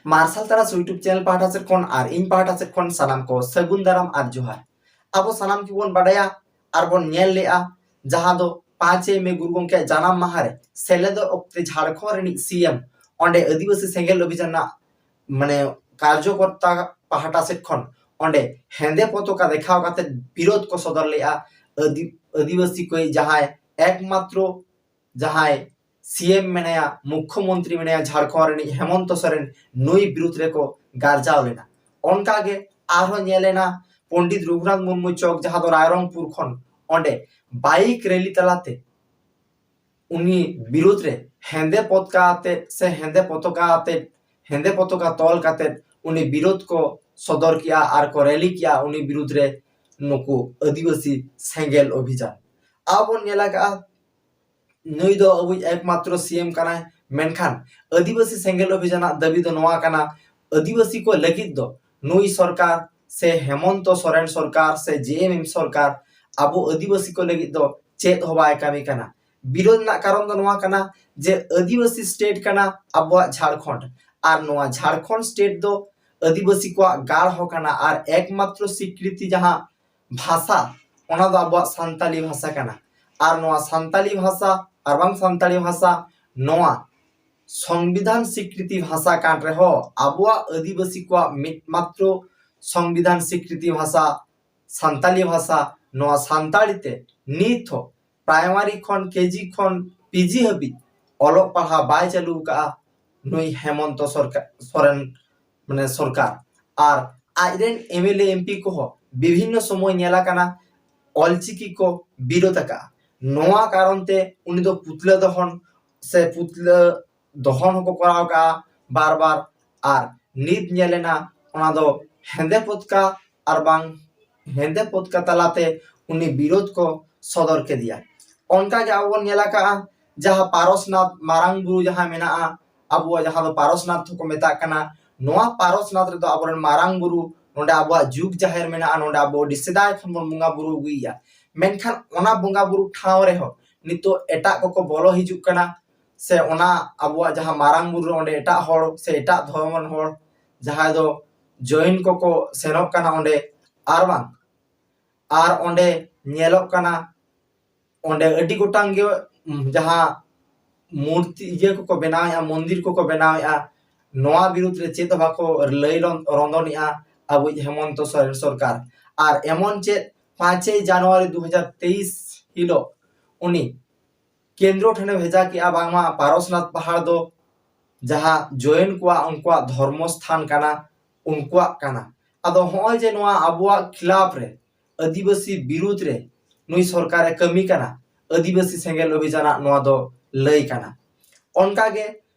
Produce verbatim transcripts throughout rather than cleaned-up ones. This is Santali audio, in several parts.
ᱢᱟᱨᱥᱟᱞ ᱛᱟᱨᱟᱥ YouTube ᱪᱮᱱᱮᱞ ᱯᱟᱦᱴᱟ ᱥᱮᱫ ᱠᱷᱚᱱ ᱟᱨ ᱤᱧ ᱯᱟᱦᱴᱟ ᱥᱮᱫ ᱠᱷᱚᱱ ᱥᱟᱱᱟᱢ ᱠᱚ ᱥᱟᱹᱜᱩᱱ ᱫᱟᱨᱟᱢ ᱟᱨ ᱡᱚᱦᱟᱨ᱾ ᱟᱵᱚ ᱥᱟᱱᱟᱢ ᱜᱮᱵᱚᱱ ᱵᱟᱰᱟᱭᱟ ᱟᱨ ᱵᱚᱱ ᱧᱮᱞ ᱞᱮᱜᱼᱟ, ᱡᱟᱦᱟᱸ ᱫᱚ ᱯᱟᱸᱪᱮᱭ ᱢᱮ ᱜᱩᱨᱩ ᱜᱚᱢᱠᱮᱭᱟᱜ ᱡᱟᱱᱟᱢ ᱢᱟᱦᱟ ᱨᱮ ᱥᱮᱞᱮᱫᱚᱜ ᱚᱠᱛᱮ ᱡᱷᱟᱲᱠᱷᱚᱸᱰ ᱨᱤᱱᱤᱡ ᱥᱤ ᱮᱢ ᱚᱸᱰᱮ ᱟᱹᱫᱤᱵᱟᱹᱥᱤ ᱥᱮᱸᱜᱮᱞ ᱚᱵᱷᱤᱡᱟᱱ ᱨᱮᱱᱟᱜ ᱢᱟᱱᱮ ᱠᱟᱨᱡᱚᱠᱚᱨᱛᱟ ᱯᱟᱦᱴᱟ ᱥᱮᱫ ᱠᱷᱚᱱ ᱚᱸᱰᱮ ᱦᱮᱸᱫᱮ ᱯᱚᱛᱚᱠᱟ ᱫᱮᱠᱷᱟᱣ ᱠᱟᱛᱮ ᱵᱤᱨᱳᱫᱷ ᱠᱚ ᱥᱚᱫᱚᱨ ᱞᱮᱜᱼᱟ᱾ ᱟᱹᱫᱤ-, ᱟᱹᱫᱤᱵᱟᱹᱥᱤ ᱠᱚᱭᱤᱡ ᱡᱟᱦᱟᱸᱭ ᱮᱠᱢᱟᱛᱨᱚ ᱡᱟᱦᱟᱸᱭ ᱥᱤ ᱮᱢ ᱢᱮᱱᱟᱭᱟ, ᱢᱩᱠᱠᱷᱚ ᱢᱚᱱᱛᱨᱤ ᱢᱮᱱᱟᱭᱟ ᱡᱷᱟᱲᱠᱷᱚᱸᱰ ᱨᱤᱱᱤᱡ ᱦᱮᱢᱚᱱᱛᱚ ᱥᱚᱨᱮᱱ, ᱱᱩᱭ ᱵᱤᱨᱩᱫᱷ ᱨᱮᱠᱚ ᱜᱟᱨᱡᱟᱣ ᱞᱮᱱᱟ᱾ ᱚᱱᱠᱟᱜᱮ ᱟᱨᱦᱚᱸ ᱧᱮᱞ ᱮᱱᱟ ᱯᱚᱱᱰᱤᱛ ᱨᱚᱜᱷᱩᱱᱟᱛᱷ ᱢᱩᱨᱢᱩ ᱪᱚᱠ, ᱡᱟᱦᱟᱸ ᱫᱚ ᱨᱟᱭᱨᱚᱝᱯᱩᱨ ᱠᱷᱚᱱ, ᱚᱸᱰᱮ ᱵᱟᱭᱤᱠ ᱨᱮᱞᱤ ᱛᱟᱞᱟᱛᱮ ᱩᱱᱤ ᱵᱤᱨᱩᱫᱷ ᱨᱮ ᱦᱮᱸᱫᱮ ᱯᱚᱛᱠᱟ ᱟᱛᱮᱫ ᱥᱮ ᱦᱮᱸᱫᱮ ᱯᱚᱛᱚᱠᱟ ᱟᱛᱮᱫ, ᱦᱮᱸᱫᱮ ᱯᱚᱛᱚᱠᱟ ᱛᱚᱞ ᱠᱟᱛᱮᱫ ᱩᱱᱤ ᱵᱤᱨᱳᱫᱷ ᱠᱚ ᱥᱚᱫᱚᱨ ᱠᱮᱜᱼᱟ ᱟᱨ ᱠᱚ ᱨᱮᱞᱤ ᱠᱮᱜᱼᱟ ᱩᱱᱤ ᱵᱤᱨᱩᱫᱷ ᱨᱮ ᱱᱩᱠᱩ ᱟᱹᱫᱤᱵᱟᱹᱥᱤ ᱥᱮᱸᱜᱮᱞ ᱚᱵᱷᱤᱡᱟᱱ᱾ ᱟᱵᱚ ᱵᱚᱱ ᱧᱮᱞ ᱟᱠᱟᱫᱼᱟ, ᱱᱩᱭ ᱫᱚ ᱟᱵᱚᱭᱤᱡ ᱮᱠᱢᱟᱛᱨᱚ ᱥᱤ ᱮᱢ ᱠᱟᱱᱟᱭ, ᱢᱮᱱᱠᱷᱟᱱ ᱟᱹᱫᱤᱵᱟᱹᱥᱤ ᱥᱮᱸᱜᱮᱞ ᱚᱵᱷᱤᱡᱟᱱᱟᱜ ᱫᱟᱹᱵᱤ ᱫᱚ ᱱᱚᱣᱟ ᱠᱟᱱᱟ, ᱟᱹᱫᱤᱵᱟᱹᱥᱤ ᱠᱚ ᱞᱟᱹᱜᱤᱫ ᱫᱚ ᱱᱩᱭ ᱥᱚᱨᱠᱟᱨ ᱥᱮ ᱦᱮᱢᱚᱱᱛᱚ ᱥᱚᱨᱮᱱ ᱥᱚᱨᱠᱟᱨ ᱥᱮ ᱡᱮ ᱮᱢ ᱮᱢ ᱥᱚᱨᱠᱟᱨ ᱟᱵᱚ ᱟᱹᱫᱤᱵᱟᱹᱥᱤ ᱠᱚ ᱞᱟᱹᱜᱤᱫ ᱫᱚ ᱪᱮᱫ ᱦᱚᱸ ᱵᱟᱭ ᱠᱟᱹᱢᱤ ᱠᱟᱱᱟ᱾ ᱵᱤᱨᱳᱫᱷ ᱨᱮᱱᱟᱜ ᱠᱟᱨᱚᱱ ᱫᱚ ᱱᱚᱣᱟ ᱠᱟᱱᱟ ᱡᱮ ᱟᱹᱫᱤᱵᱟᱹᱥᱤ ᱥᱴᱮᱴ ᱠᱟᱱᱟ ᱟᱵᱚᱣᱟᱜ ᱡᱷᱟᱲᱠᱷᱚᱸᱰ, ᱟᱨ ᱱᱚᱣᱟ ᱡᱷᱟᱲᱠᱷᱚᱸᱰ ᱥᱴᱮᱴ ᱫᱚ ᱟᱹᱫᱤᱵᱟᱹᱥᱤ ᱠᱚᱣᱟᱜ ᱜᱟᱲ ᱦᱚᱸ ᱠᱟᱱᱟ, ᱟᱨ ᱮᱠᱢᱟᱛᱨᱚ ᱥᱤᱠᱨᱤᱛᱤ ᱡᱟᱦᱟᱸ ᱵᱷᱟᱥᱟ, ᱚᱱᱟ ᱫᱚ ᱟᱵᱚᱣᱟᱜ ᱥᱟᱱᱛᱟᱞᱤ ᱵᱷᱟᱥᱟ ᱠᱟᱱᱟ᱾ ᱟᱨ ᱱᱚᱣᱟ ᱥᱟᱱᱛᱟᱞᱤ ᱵᱷᱟᱥᱟ ᱟᱨ ᱵᱟᱝ ᱥᱟᱱᱛᱟᱲᱤ ᱵᱷᱟᱥᱟ ᱱᱚᱣᱟ ᱥᱚᱝᱵᱤᱫᱷᱟᱱ ᱥᱤᱠᱨᱤᱛᱤ ᱵᱷᱟᱥᱟ ᱠᱟᱱ ᱨᱮᱦᱚᱸ ᱟᱵᱚᱣᱟᱜ ᱟᱹᱫᱤᱵᱟᱹᱥᱤ ᱠᱚᱣᱟᱜ ᱢᱤᱫ ᱢᱟᱛᱨᱚ ᱥᱚᱝᱵᱤᱫᱷᱟᱱ ᱥᱤᱠᱨᱤᱛᱤ ᱵᱷᱟᱥᱟ ᱥᱟᱱᱛᱟᱞᱤ ᱵᱷᱟᱥᱟ, ᱱᱚᱣᱟ ᱥᱟᱱᱛᱟᱲᱤ ᱛᱮ ᱱᱤᱛ ᱦᱚᱸ ᱯᱨᱟᱭᱢᱟᱨᱤ ᱠᱷᱚᱱ ᱠᱮᱡᱤ ᱠᱷᱚᱱ ᱯᱤᱡᱤ ᱦᱟᱹᱵᱤᱡ ᱚᱞᱚᱜ ᱯᱟᱲᱦᱟᱣ ᱵᱟᱭ ᱪᱟᱹᱞᱩ ᱟᱠᱟᱫᱼᱟ ᱱᱩᱭ ᱦᱮᱢᱚᱱᱛᱚ ᱥᱚᱨᱠᱟᱨ, ᱥᱚᱨᱮᱱ, ᱢᱟᱱᱮ ᱥᱚᱨᱠᱟᱨ᱾ ᱟᱨ ᱟᱡᱨᱮᱱ M L A M P ᱠᱚᱦᱚᱸ ᱵᱤᱵᱷᱤᱱᱱᱚ ᱥᱚᱢᱚᱭ ᱧᱮᱞ ᱟᱠᱟᱱᱟ ᱚᱞᱪᱤᱠᱤ ᱠᱚ ᱵᱤᱨᱳᱫ ᱟᱠᱟᱫᱼᱟ᱾ ᱱᱚᱣᱟ ᱠᱟᱨᱚᱱ ᱛᱮ ᱩᱱᱤ ᱫᱚ ᱯᱩᱛᱞᱟᱹ ᱫᱚᱦᱚᱱ ᱥᱮ ᱯᱩᱛᱞᱟᱹ ᱫᱚᱦᱚᱱ ᱦᱚᱸᱠᱚ ᱠᱚᱨᱟᱣ ᱟᱠᱟᱫᱼᱟ ᱵᱟᱨ ᱵᱟᱨ᱾ ᱟᱨ ᱱᱤᱛ ᱧᱮᱞ ᱮᱱᱟ ᱚᱱᱟ ᱫᱚ ᱦᱮᱸᱫᱮ ᱯᱚᱛᱠᱟ ᱟᱨ ᱵᱟᱝ ᱦᱮᱸᱫᱮ ᱯᱚᱛᱠᱟ ᱛᱟᱞᱟᱛᱮ ᱩᱱᱤ ᱵᱤᱨᱳᱫᱷ ᱠᱚ ᱥᱚᱫᱚᱨ ᱠᱮᱫᱮᱭᱟ᱾ ᱚᱱᱠᱟᱜᱮ ᱟᱵᱚ ᱵᱚᱱ ᱧᱮᱞ ᱟᱠᱟᱫᱼᱟ ᱡᱟᱦᱟᱸ ᱯᱟᱨᱚᱥᱱᱟᱛᱷ ᱢᱟᱨᱟᱝ ᱵᱩᱨᱩ ᱡᱟᱦᱟᱸ ᱢᱮᱱᱟᱜᱼᱟ, ᱟᱵᱚᱣᱟᱜ ᱡᱟᱦᱟᱸ ᱫᱚ ᱯᱟᱨᱚᱥᱱᱟᱛᱷ ᱦᱚᱸᱠᱚ ᱢᱮᱛᱟᱜ ᱠᱟᱱᱟ, ᱱᱚᱣᱟ ᱯᱟᱨᱚᱥᱱᱟᱛᱷ ᱨᱮᱫᱚ ᱟᱵᱚᱨᱮᱱ ᱢᱟᱨᱟᱝ ᱵᱩᱨᱩ, ᱱᱚᱰᱮ ᱟᱵᱚᱣᱟᱜ ᱡᱩᱜᱽ ᱡᱟᱦᱮᱨ ᱢᱮᱱᱟᱜᱼᱟ, ᱱᱚᱰᱮ ᱟᱵᱚ ᱟᱹᱰᱤ ᱥᱮᱫᱟᱭ ᱠᱷᱚᱱ ᱵᱚᱱ ᱵᱚᱸᱜᱟ ᱵᱩᱨᱩ ᱟᱹᱜᱩᱭᱮᱫᱼᱟ᱾ ᱢᱮᱱᱠᱷᱟᱱ ᱚᱱᱟ ᱵᱚᱸᱜᱟ ᱵᱩᱨᱩ ᱴᱷᱟᱶ ᱨᱮᱦᱚᱸ ᱱᱤᱛᱚᱜ ᱮᱴᱟᱜ ᱠᱚᱠᱚ ᱵᱚᱞᱚ ᱦᱤᱡᱩᱜ ᱠᱟᱱᱟ, ᱥᱮ ᱚᱱᱟ ᱟᱵᱚᱣᱟᱜ ᱡᱟᱦᱟᱸ ᱢᱟᱨᱟᱝ ᱵᱩᱨᱩ ᱨᱮ ᱚᱸᱰᱮ ᱮᱴᱟᱜ ᱦᱚᱲ ᱥᱮ ᱮᱴᱟᱜ ᱫᱷᱚᱨᱚᱢ ᱨᱮᱱ ᱦᱚᱲ ᱡᱟᱦᱟᱸᱭ ᱫᱚ ᱡᱚᱭᱮᱱ ᱠᱚᱠᱚ ᱥᱮᱱᱚᱜ ᱠᱟᱱᱟ ᱚᱸᱰᱮ, ᱟᱨ ᱵᱟᱝ ᱟᱨ ᱚᱸᱰᱮ ᱧᱮᱞᱚᱜ ᱠᱟᱱᱟ ᱚᱸᱰᱮ ᱟᱹᱰᱤ ᱜᱚᱴᱟᱝ ᱜᱮ, ᱩᱢ, ᱡᱟᱦᱟᱸ ᱢᱩᱨᱛᱤ ᱤᱭᱟᱹ ᱠᱚᱠᱚ ᱵᱮᱱᱟᱣᱮᱫᱼᱟ, ᱢᱚᱱᱫᱤᱨ ᱠᱚᱠᱚ ᱵᱮᱱᱟᱣᱮᱫᱼᱟ, ᱱᱚᱣᱟ ᱵᱤᱨᱩᱫᱽ ᱨᱮ ᱪᱮᱫ ᱦᱚᱸ ᱵᱟᱠᱚ ᱞᱟᱹᱭ ᱞᱚᱱ-, ᱨᱚᱸᱫᱚᱱᱮᱫᱼᱟ ᱟᱵᱚᱭᱤᱡ ᱦᱮᱢᱚᱱᱛᱚ ᱥᱚᱨᱮᱱ ᱥᱚᱨᱠᱟᱨ᱾ ᱟᱨ ᱮᱢᱚᱱ ᱪᱮᱫ ᱯᱟᱸᱪᱮᱭ ᱡᱟᱱᱩᱣᱟᱨᱤ ᱫᱩ ᱦᱟᱡᱟᱨ ᱛᱮᱭᱤᱥ ᱦᱤᱞᱳᱜ ᱩᱱᱤ ᱠᱮᱱᱫᱨᱚ ᱴᱷᱮᱱᱮ ᱵᱷᱮᱡᱟ ᱠᱮᱜᱼᱟ, ᱵᱟᱝᱢᱟ ᱯᱟᱨᱚᱥᱱᱟᱛᱷ ᱯᱟᱦᱟᱲ ᱫᱚ ᱡᱟᱦᱟᱸ ᱡᱚᱭᱮᱱ ᱠᱚᱣᱟᱜ ᱩᱱᱠᱩᱣᱟᱜ ᱫᱷᱚᱨᱢᱚ ᱥᱛᱷᱟᱱ ᱠᱟᱱᱟ, ᱩᱱᱠᱩᱣᱟᱜ ᱠᱟᱱᱟ᱾ ᱟᱫᱚ ᱦᱚᱸᱜᱼᱚᱭ ᱡᱮ ᱱᱚᱣᱟ ᱟᱵᱚᱣᱟᱜ ᱠᱷᱤᱞᱟᱯ ᱨᱮ, ᱟᱹᱫᱤᱵᱟᱹᱥᱤ ᱵᱤᱨᱩᱫᱽ ᱨᱮ ᱱᱩᱭ ᱥᱚᱨᱠᱟᱨᱮ ᱠᱟᱹᱢᱤ ᱠᱟᱱᱟ, ᱟᱹᱫᱤᱵᱟᱹᱥᱤ ᱥᱮᱸᱜᱮᱞ ᱚᱵᱷᱤᱡᱟᱱᱟᱜ ᱱᱚᱣᱟ ᱫᱚ ᱞᱟᱹᱭ ᱠᱟᱱᱟ᱾ ᱚᱱᱠᱟᱜᱮ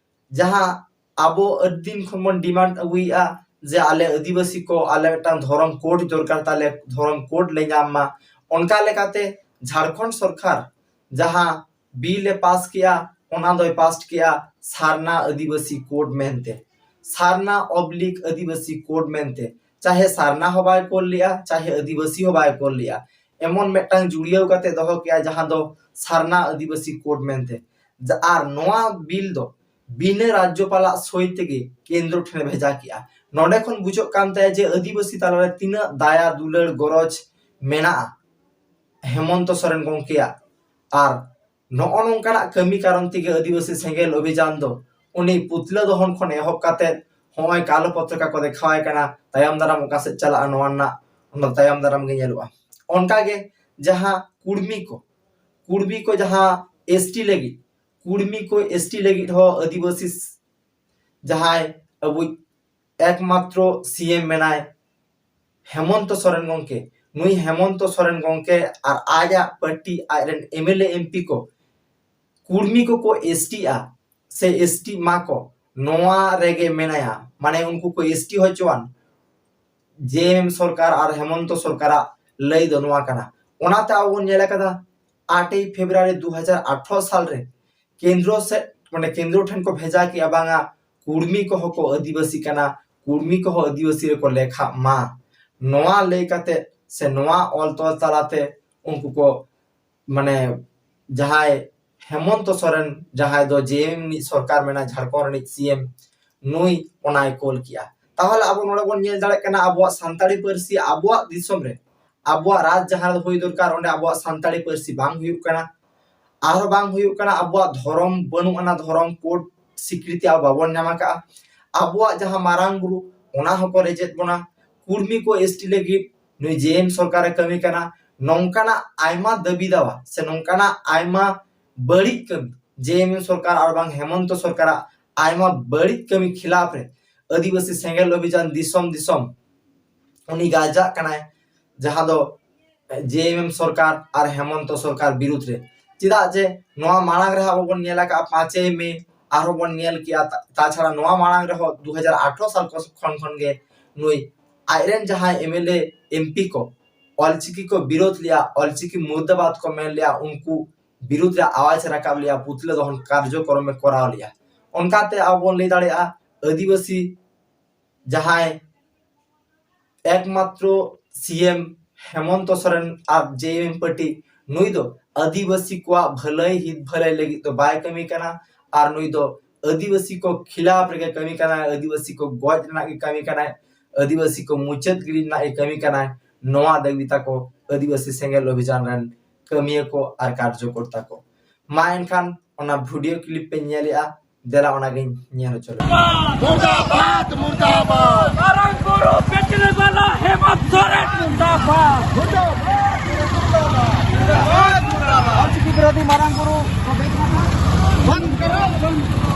ᱡᱟᱦᱟᱸ ᱟᱵᱚ ᱟᱹᱰᱤ ᱫᱤᱱ ᱠᱷᱚᱱ ᱵᱚᱱ ᱰᱤᱢᱟᱱᱰ ᱟᱹᱜᱩᱭᱮᱫᱼᱟ ᱡᱮ ᱟᱞᱮ ᱟᱹᱫᱤᱵᱟᱹᱥᱤ ᱠᱚ ᱟᱞᱮ ᱢᱤᱫᱴᱟᱝ ᱫᱷᱚᱨᱚᱢ ᱠᱳᱰ ᱫᱚᱨᱠᱟᱨ ᱛᱟᱞᱮ, ᱫᱷᱚᱨᱚᱢ ᱠᱳᱰ ᱞᱮ ᱧᱟᱢ ᱢᱟ, ᱚᱱᱠᱟ ᱞᱮᱠᱟᱛᱮ ᱡᱷᱟᱲᱠᱷᱚᱸᱰ ᱥᱚᱨᱠᱟᱨ ᱡᱟᱦᱟᱸ ᱵᱤᱞ ᱮ ᱯᱟᱥ ᱠᱮᱜᱼᱟ, ᱚᱱᱟ ᱫᱚᱭ ᱯᱟᱥ ᱠᱮᱜᱼᱟ ᱥᱟᱨᱱᱟ ᱟᱹᱫᱤᱵᱟᱹᱥᱤ ᱠᱳᱰ ᱢᱮᱱᱛᱮ, ᱥᱟᱨᱱᱟ ᱚᱵᱞᱤᱠ ᱟᱹᱫᱤᱵᱟᱹᱥᱤ ᱠᱳᱰ ᱢᱮᱱᱛᱮ᱾ ᱪᱟᱦᱮ ᱥᱟᱨᱱᱟ ᱦᱚᱸ ᱵᱟᱭ ᱠᱳᱰ ᱞᱮᱜᱼᱟ, ᱪᱟᱦᱮ ᱟᱹᱫᱤᱵᱟᱹᱥᱤ ᱦᱚᱸ ᱵᱟᱭ ᱠᱳᱰ ᱞᱮᱜᱼᱟ, ᱮᱢᱚᱱ ᱢᱤᱫᱴᱟᱝ ᱡᱩᱲᱤᱭᱟᱹᱣ ᱠᱟᱛᱮ ᱫᱚᱦᱚ ᱠᱮᱜᱼᱟ ᱡᱟᱦᱟᱸ ᱫᱚ ᱥᱟᱨᱱᱟ ᱟᱹᱫᱤᱵᱟᱹᱥᱤ ᱠᱳᱰ ᱢᱮᱱᱛᱮ᱾ ᱡᱟ-, ᱟᱨ ᱱᱚᱣᱟ ᱵᱤᱞ ᱫᱚ ᱵᱤᱱᱟᱹ ᱨᱟᱡᱽᱡᱚᱯᱟᱞᱟᱜ ᱥᱳᱭ ᱛᱮᱜᱮ ᱠᱮᱱᱫᱨᱚ ᱴᱷᱮᱱᱮ ᱵᱷᱮᱡᱟ ᱠᱮᱜᱼᱟ᱾ ᱱᱚᱰᱮ ᱠᱷᱚᱱ ᱵᱩᱡᱷᱟᱹᱜ ᱠᱟᱱ ᱛᱟᱭᱟ ᱡᱮ ᱟᱹᱫᱤᱵᱟᱹᱥᱤ ᱛᱟᱞᱟᱨᱮ ᱛᱤᱱᱟᱹᱜ ᱫᱟᱭᱟ ᱫᱩᱞᱟᱹᱲ ᱜᱚᱨᱚᱡᱽ ᱢᱮᱱᱟᱜᱼᱟ ᱦᱮᱢᱚᱱᱛᱚ ᱥᱚᱨᱮᱱ ᱜᱚᱢᱠᱮᱭᱟᱜ᱾ ᱟᱨ ᱱᱚᱜᱼᱚ ᱱᱚᱝᱠᱟᱱᱟᱜ ᱠᱟᱹᱢᱤ ᱠᱟᱨᱚᱱ ᱛᱮᱜᱮ ᱟᱹᱫᱤᱵᱟᱹᱥᱤ ᱥᱮᱸᱜᱮᱞ ᱚᱵᱷᱤᱡᱟᱱ ᱫᱚ ᱩᱱᱤ ᱯᱩᱛᱞᱟᱹ ᱫᱚᱦᱚᱱ ᱠᱷᱚᱱ ᱮᱦᱚᱵ ᱠᱟᱛᱮ ᱦᱚᱸᱜᱼᱚᱭ ᱠᱟᱞᱚ ᱯᱚᱛᱨᱤᱠᱟ ᱠᱚ ᱫᱮᱠᱷᱟᱣᱟᱭ ᱠᱟᱱᱟ, ᱛᱟᱭᱚᱢ ᱫᱟᱨᱟᱢ ᱚᱠᱟ ᱥᱮᱫ ᱪᱟᱞᱟᱜᱼᱟ ᱱᱚᱣᱟ ᱨᱮᱱᱟᱜ ᱚᱱᱟ ᱛᱟᱭᱚᱢ ᱫᱟᱨᱟᱢ ᱜᱮ ᱧᱮᱞᱚᱜᱼᱟ᱾ ᱚᱱᱠᱟᱜᱮ ᱡᱟᱦᱟᱸ ᱠᱩᱲᱢᱤ ᱠᱚ, ᱠᱩᱲᱢᱤ ᱠᱚ ᱡᱟᱦᱟᱸ ᱮᱥᱴᱤ ᱞᱟᱹᱜᱤᱫ, ᱠᱩᱲᱢᱤ ᱠᱚ ᱮᱥᱴᱤ ᱞᱟᱹᱜᱤᱫ ᱦᱚᱸ ᱟᱹᱫᱤᱵᱟᱹᱥᱤ ᱡᱟᱦᱟᱸᱭ ᱟᱵᱚ ᱮᱠᱢᱟᱛᱨᱚ ᱥᱤ ᱮᱢ ᱢᱮᱱᱟᱭ ᱦᱮᱢᱚᱱᱛᱚ ᱥᱚᱨᱮᱱ ᱜᱚᱢᱠᱮ, ᱱᱩᱭ ᱦᱮᱢᱚᱱᱛᱚ ᱥᱚᱨᱮᱱ ᱜᱚᱢᱠᱮ ᱟᱨ ᱟᱡᱟᱜ ᱯᱟᱨᱴᱤ, ᱟᱡᱨᱮᱱ M L A, M P ᱠᱚ ᱠᱩᱲᱢᱤ ᱠᱚᱠᱚ ᱮᱥ ᱴᱤᱜᱼᱟ ᱥᱮ ᱮᱥ ᱴᱤᱜ ᱢᱟ ᱠᱚ, ᱱᱚᱣᱟ ᱨᱮᱜᱮ ᱢᱮᱱᱟᱭᱟ, ᱢᱟᱱᱮ ᱩᱱᱠᱩ ᱠᱚ ᱮᱥ ᱴᱤ ᱦᱚᱪᱚᱣᱟᱱ᱾ ᱡᱮ ᱮᱢ ᱥᱚᱨᱠᱟᱨ ᱟᱨ ᱦᱮᱢᱚᱱᱛᱚ ᱥᱚᱨᱠᱟᱨᱟᱜ ᱞᱟᱹᱭ ᱫᱚ ᱱᱚᱣᱟ ᱠᱟᱱᱟ᱾ ᱚᱱᱟᱛᱮ ᱟᱵᱚ ᱵᱚᱱ ᱧᱮᱞ ᱟᱠᱟᱫᱟ ᱟᱴᱮᱭ ᱯᱷᱮᱵᱽᱨᱩᱣᱟᱨᱤ ᱫᱩ ᱦᱟᱡᱟᱨ ᱟᱴᱷᱨᱚ ᱥᱟᱞ ᱨᱮ ᱠᱮᱱᱫᱨᱚ ᱥᱮᱫ, ᱢᱟᱱᱮ ᱠᱮᱱᱫᱨᱚ ᱴᱷᱮᱱ ᱠᱚ ᱵᱷᱮᱡᱟ ᱠᱮᱜᱼᱟ, ᱵᱟᱝᱟ ᱠᱩᱲᱢᱤ ᱠᱚᱦᱚᱸ ᱠᱚ ᱟᱹᱫᱤᱵᱟᱹᱥᱤ ᱠᱟᱱᱟ, ᱠᱩᱲᱢᱤ ᱠᱚᱦᱚᱸ ᱟᱹᱫᱤᱵᱟᱹᱥᱤ ᱨᱮᱠᱚ ᱞᱮᱠᱷᱟᱜ ᱢᱟ᱾ ᱱᱚᱣᱟ ᱞᱟᱹᱭ ᱠᱟᱛᱮ ᱥᱮ ᱱᱚᱣᱟ ᱚᱞ ᱛᱚᱞ ᱛᱟᱞᱟᱛᱮ ᱩᱱᱠᱩ ᱠᱚ, ᱢᱟᱱᱮ ᱡᱟᱦᱟᱸᱭ ᱦᱮᱢᱚᱱᱛᱚ ᱥᱚᱨᱮᱱ, ᱡᱟᱦᱟᱸᱭ ᱫᱚ ᱡᱮ ᱮᱢ ᱨᱤᱱᱤᱡ ᱥᱚᱨᱠᱟᱨ ᱢᱮᱱᱟᱭ, ᱡᱷᱟᱲᱠᱷᱚᱸᱰ ᱨᱤᱱᱤᱡ ᱥᱤ ᱮᱢ, ᱱᱩᱭ ᱚᱱᱟᱭ ᱠᱳᱞ ᱠᱮᱜᱼᱟ᱾ ᱛᱟᱦᱚᱞᱮ ᱟᱵᱚ ᱱᱚᱰᱮ ᱵᱚᱱ ᱧᱮᱞ ᱫᱟᱲᱮᱭᱟᱜ ᱠᱟᱱᱟ, ᱟᱵᱚᱣᱟᱜ ᱥᱟᱱᱛᱟᱲᱤ ᱯᱟᱹᱨᱥᱤ ᱟᱵᱚᱣᱟᱜ ᱫᱤᱥᱚᱢ ᱨᱮ, ᱟᱵᱚᱣᱟᱜ ᱨᱟᱡᱽ ᱡᱟᱦᱟᱸ ᱨᱮ ᱦᱩᱭ ᱫᱚᱨᱠᱟᱨ, ᱚᱸᱰᱮ ᱟᱵᱚᱣᱟᱜ ᱥᱟᱱᱛᱟᱲᱤ ᱯᱟᱹᱨᱥᱤ ᱵᱟᱝ ᱦᱩᱭᱩᱜ ᱠᱟᱱᱟ᱾ ᱟᱨᱦᱚᱸ ᱵᱟᱝ ᱦᱩᱭᱩᱜ ᱠᱟᱱᱟ, ᱟᱵᱚᱣᱟᱜ ᱫᱷᱚᱨᱚᱢ ᱵᱟᱹᱱᱩᱜ ᱟᱱᱟ, ᱫᱷᱚᱨᱚᱢ ᱠᱳᱰ ᱥᱤᱠᱨᱤᱛᱤ ᱟᱵᱚ ᱵᱟᱵᱚᱱ ᱧᱟᱢ ᱟᱠᱟᱫᱼᱟ᱾ ᱟᱵᱚᱣᱟᱜ ᱡᱟᱦᱟᱸ ᱢᱟᱨᱟᱝ ᱵᱩᱨᱩ, ᱚᱱᱟ ᱦᱚᱸᱠᱚ ᱨᱮᱡᱮᱫ ᱵᱚᱱᱟ᱾ ᱠᱩᱲᱢᱤ ᱠᱚ ᱮᱥ ᱴᱤ ᱞᱟᱹᱜᱤᱫ ᱱᱩᱭ ᱡᱮ ᱮᱢ ᱥᱚᱨᱠᱟᱨᱮ ᱠᱟᱹᱢᱤ ᱠᱟᱱᱟ᱾ ᱱᱚᱝᱠᱟᱱᱟᱜ ᱟᱭᱢᱟ ᱫᱟᱹᱵᱤ ᱫᱟᱣᱟ ᱥᱮ ᱱᱚᱝᱠᱟᱱᱟᱜ ᱟᱭᱢᱟ ᱵᱟᱹᱲᱤᱡ ᱠᱟᱹᱢᱤ, ᱡᱮ ᱮᱢ ᱥᱚᱨᱠᱟᱨ ᱟᱨ ᱵᱟᱝ ᱦᱮᱢᱚᱱᱛᱚ ᱥᱚᱨᱠᱟᱨᱟᱜ ᱟᱭᱢᱟ ᱵᱟᱹᱲᱤᱡ ᱠᱟᱹᱢᱤ ᱠᱷᱤᱞᱟᱯ ᱨᱮ ᱟᱹᱫᱤᱵᱟᱹᱥᱤ ᱥᱮᱸᱜᱮᱞ ᱚᱵᱷᱤᱡᱟᱱ ᱫᱤᱥᱚᱢ ᱫᱤᱥᱚᱢ ᱩᱱᱤ ᱜᱟᱨᱡᱟᱜ ᱠᱟᱱᱟᱭ, ᱡᱟᱦᱟᱸ ᱫᱚ ᱡᱮ ᱮᱢ ᱮᱢ ᱥᱚᱨᱠᱟᱨ ᱟᱨ ᱦᱮᱢᱚᱱᱛᱚ ᱥᱚᱨᱠᱟᱨ ᱵᱤᱨᱩᱫᱽ ᱨᱮ᱾ ᱪᱮᱫᱟᱜ ᱡᱮ ᱱᱚᱣᱟ ᱢᱟᱲᱟᱝ ᱨᱮᱦᱚᱸ ᱟᱵᱚ ᱵᱚᱱ ᱧᱮᱞ ᱟᱠᱟᱫᱼᱟ, ᱯᱟᱸᱪᱮᱭ ᱢᱮ ᱟᱨᱦᱚᱸ ᱵᱚᱱ ᱧᱮᱞ ᱠᱮᱜᱼᱟ᱾ ᱛᱟ-, ᱛᱟᱪᱷᱟᱲᱟ ᱱᱚᱣᱟ ᱢᱟᱲᱟᱝ ᱨᱮᱦᱚᱸ ᱫᱩ ᱦᱟᱡᱟᱨ ᱟᱴᱷᱨᱚ ᱥᱟᱞ ᱠᱚ ᱠᱷᱚᱱ ᱠᱷᱚᱱ ᱜᱮ ᱱᱩᱭ ᱟᱡᱨᱮᱱ ᱡᱟᱦᱟᱸᱭ M L A, M P ᱠᱚ ᱚᱞᱪᱤᱠᱤ ᱠᱚ ᱵᱤᱨᱳᱫ ᱞᱮᱜᱼᱟ, ᱚᱞᱪᱤᱠᱤ ᱢᱩᱨᱫᱟᱵᱟᱫ ᱠᱚ ᱢᱮᱱ ᱞᱮᱜᱼᱟ, ᱩᱱᱠᱩ ᱵᱤᱨᱩᱫᱽ ᱨᱮ ᱟᱣᱟᱡᱽ ᱨᱟᱠᱟᱵ ᱞᱮᱜᱼᱟ, ᱯᱩᱛᱞᱟᱹ ᱫᱚᱦᱚᱱ ᱠᱟᱨᱡᱚᱠᱨᱚᱢᱮ ᱠᱚᱨᱟᱣ ᱞᱮᱜᱼᱟ᱾ ᱚᱱᱠᱟᱛᱮ ᱟᱵᱚ ᱵᱚᱱ ᱞᱟᱹᱭ ᱫᱟᱲᱮᱭᱟᱜᱼᱟ, ᱟᱹᱫᱤᱵᱟᱹᱥᱤ ᱡᱟᱦᱟᱸᱭ ᱮᱠᱢᱟᱛᱨᱚ ᱥᱤ ᱮᱢ ᱦᱮᱢᱚᱱᱛᱚ ᱥᱚᱨᱮᱱ ᱟᱨ ᱡᱮ ᱮᱢ ᱯᱟᱨᱴᱤ, ᱱᱩᱭ ᱫᱚ ᱟᱹᱫᱤᱵᱟᱹᱥᱤ ᱠᱚᱣᱟᱜ ᱵᱷᱟᱹᱞᱟᱹᱭ ᱦᱤᱛ ᱵᱷᱟᱹᱞᱟᱹᱭ ᱞᱟᱹᱜᱤᱫ ᱫᱚ ᱵᱟᱭ ᱠᱟᱹᱢᱤ ᱠᱟᱱᱟ᱾ ᱟᱨ ᱱᱩᱭ ᱫᱚ ᱟᱹᱫᱤᱵᱟᱹᱥᱤ ᱠᱚ ᱠᱷᱤᱞᱟᱯ ᱨᱮᱜᱮ ᱠᱟᱹᱢᱤ ᱠᱟᱱᱟᱭ, ᱟᱹᱫᱤᱵᱟᱹᱥᱤ ᱠᱚ ᱜᱚᱡ ᱨᱮᱱᱟᱜ ᱜᱮ ᱠᱟᱹᱢᱤ ᱠᱟᱱᱟᱭ, ᱟᱹᱫᱤᱵᱟᱹᱥᱤ ᱠᱚ ᱢᱩᱪᱟᱹᱫ ᱜᱤᱰᱤ ᱨᱮᱱᱟᱜ ᱜᱮ ᱠᱟᱹᱢᱤ ᱠᱟᱱᱟᱭ᱾ ᱱᱚᱣᱟ ᱫᱟᱹᱵᱤ ᱛᱟᱠᱚ ᱟᱹᱫᱤᱵᱟᱹᱥᱤ ᱥᱮᱸᱜᱮᱞ ᱚᱵᱷᱤᱡᱟᱱ ᱨᱮᱱ ᱠᱟᱹᱢᱤᱭᱟᱹ ᱠᱚ ᱟᱨ ᱠᱟᱨᱡᱚᱠᱚᱨᱛᱟ ᱠᱚ᱾ ᱢᱟ ᱮᱱᱠᱷᱟᱱ ᱚᱱᱟ ᱵᱷᱤᱰᱤᱭᱳ ᱠᱞᱤᱯ ᱯᱮ ᱧᱮᱞᱮᱜᱼᱟ, ᱫᱮᱞᱟ ᱚᱱᱟᱜᱤᱧ ᱧᱮᱞ ᱦᱚᱪᱚ ᱞᱮᱜᱮ᱾ मुर्दाबाद, मुर्दाबाद। मारंग गुरु बेचने वाला हेमंत सोरेन मुर्दाबाद। मुर्दाबाद, मुर्दाबाद। और विरोधी मारंग गुरु को बेचने वाला बंद करो, बंद करो।